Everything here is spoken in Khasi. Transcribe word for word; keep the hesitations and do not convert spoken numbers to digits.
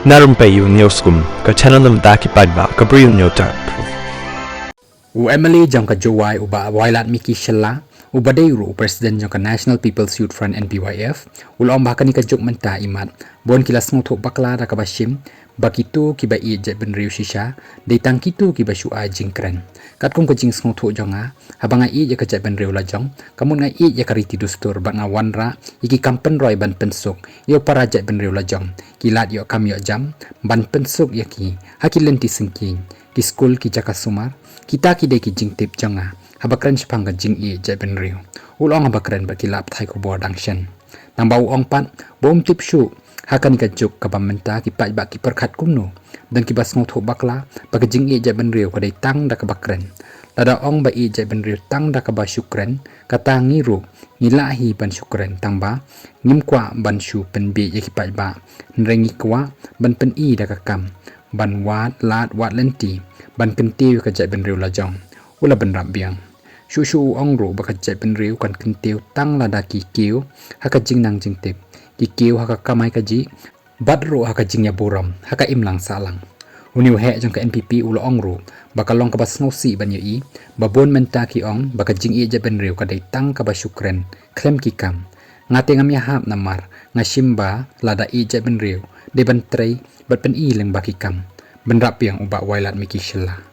Na Rympei U News Kum, ka channel na bynta ki paidbah ka Bri U News Tap. U M L A jong ka Jowai u Bah Wailadmiki Shylla, u ba dei ruh u President jong ka National People's Youth Front N P Y F, u la ong ba ha kane ka juk mynta imat bun ki la sngewthuh bakla da kaba shim ba kito kiba ïeit jaitbynriew shisha dei tang kito kiba shu ai jingkren. Katkum ka jingsngewthuh jong nga, haba nga ïeit ïa ka jaitbynriew lajong, ka mut nga ïeit ïa ka riti dustur bad nga wanrah ïa ki kam pynroi ban pynsuk ïa u para jaitbynriew lajong, ki lad ïoh kam ïoh jam ban pynsuk ïa ki ha ki lynti syngkien, ki skul, ki jaka sumar. Kita ki dei ki jingtip jong nga haba kren shaphang ka jingïeit jaitbynriew, u la ong haba kren bad ki lad pathai khubor dang shen. Nangba u ong pat ba um tip shuh ha kane ka juk kaba mynta ki paidbah ki pyrkhat kumno. Don kiba sngewthuh bakla ba ka jingïeit jaitbynriew ka dei tang da kaba kren. Lada ong ba ïeit jaitbynriew tang da kaba shu kren, kata ngi ruh ngi lah hi ban shu kren, tangba ngim kwah ban shu pynbieit ïa ki paidbah, hynrei ngi kwah ban pyni da ka kam, ban wad lad wad lynti ban kyntiew ïa ka jaitbynriew lajong, u la bynrap biang. Shuh shuh u ong ruh ba ka jaitbynriew kan kyntiew tang lada ki kiew ha ka jingnang jingtip, ki kiew ha ka kamai kajih bad ruh ha ka jingïaburom ha ka imlang sahlang. Une u heh jong ka N P P u la ong ruh ba ka long kaba sngewsih ban ïohi ba bun mynta ki ong ba ka jingïeit jaitbynriew ka dei tang kaba shu kren khlem ki kam. Nga te ngam ïahap namar nga shim ba lada ïeit jaitbynriew dei ban trei bad pyni lyngba ki kam. Bynrap biang u Bah Wailadmiki Shylla.